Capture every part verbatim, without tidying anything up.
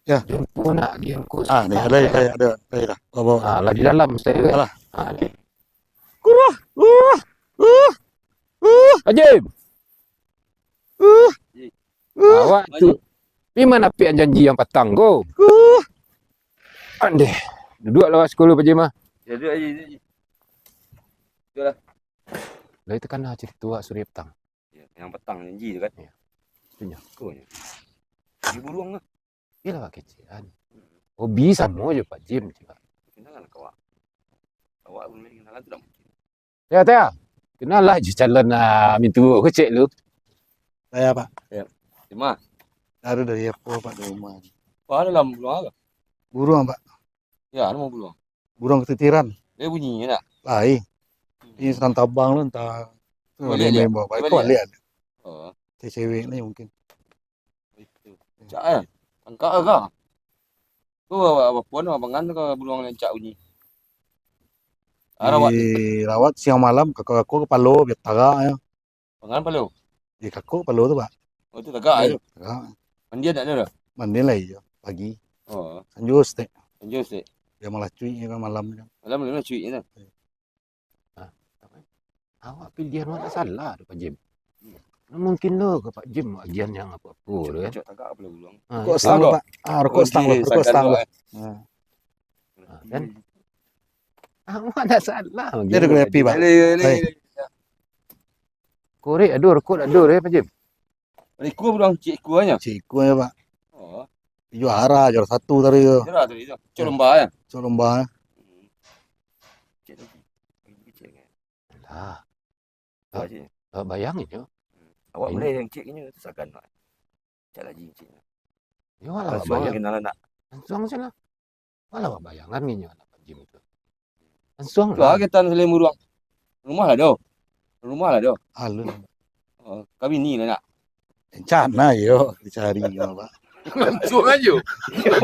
Ya. Jumpa nak di angkut. Ah, ni ada, ada, ada, ada dah. Bawa, bawa. Ah, lah di dalam saya. Alah. Ah, ni. Kurah. Uh, uh, uh. Pak Jim. Uh. Uh. Awak tu. Pi ma napiak janji yang patang ko? Uh. Andeh. Duduaklah awak sekolah, Pak Jim, ah. Ya, duduk aja, duduk aja. Duduklah. Lah itu kan cerita awak sore patang. Ya, yang patang janji tu kan? Ya. Itu nyo. Ko nyo. Di buruang lah. Iyolah, Pak, kecek kan. Hobi samo jo Pak Jim, cakap. Kenalan ka awak. Awak belum kenalan tu dak mungkin. Tia, Tia. Kenalan jo calon, ah, mintuo ko, cek lu. Saya, Pak. Ya. Terima. Baru dari apo, Pak, dari rumah. Wah, ada dalam buruang apa? Buruang, Pak. Ya, ada mau buruang. Buruang ketitiran. Dia bunyi nak? Lain. Hmm. Ini sedang tabang lu, entah. Balik dia? Balik. Balik. Oh. Cewek ni mungkin. Itu. Cak, eh. Angkak ke? Tu, apa pun, apa pangan ke buruang lancak bunyi? Arawat. Dirawat siang malam, kako-kako kapalo, biar tagak, ya. Pangan palo? Di kako palo tu, Pak. Oh, tu tagak, eh, tu? Tagak. Mandian tak ada dah? Mandian lah, iyo. Pagi. Oh. Sanjo stek. Sanjo stek. Dia malah cuik kan malam kan. Malam dia cuik kan? Iya. Ah, awak pilihan awak tak salah tu, Pak Jim. Hmm. Mungkin lo ke Pak Jim agian yang apa-apa tu kan. Cocok tagak palo buruang. Ah, rokok stang, Pak. Ah, rokok stang, Pak. Rokok stang, Pak. Ah, kan? Awak tak salah. Dia ada kopi, Pak. Korek ado, rokok ado, eh, Pak Jim? Ikua buruang, cik ikua nyo. Cik ikua nyo, Pak. Oh. Juara, juara satu tadi tu. Juara tadi tu. Cok lomba, ya? Cok lomba, ya. Hmm. Cik lagi. Cik lagi. Lah. Awak cik. Awak bayang inyo. Hmm. Awak mulai yang cik inyo tu sagan, Pak. Cak lagi cik. Yo, alah, awak bayang. Langsung kenalan nak? Langsung sajo lah. Alah, awak bayangan inyo anak Pak Jim tu. Langsung lah. Kita selain buruang. Rumah lah doh. Rumah lah doh. Alun. Oh, kawin ni lah nak. Rencana yo dicari, Pak. Langsung aja.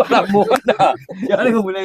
Lama dah. Jangan mulai.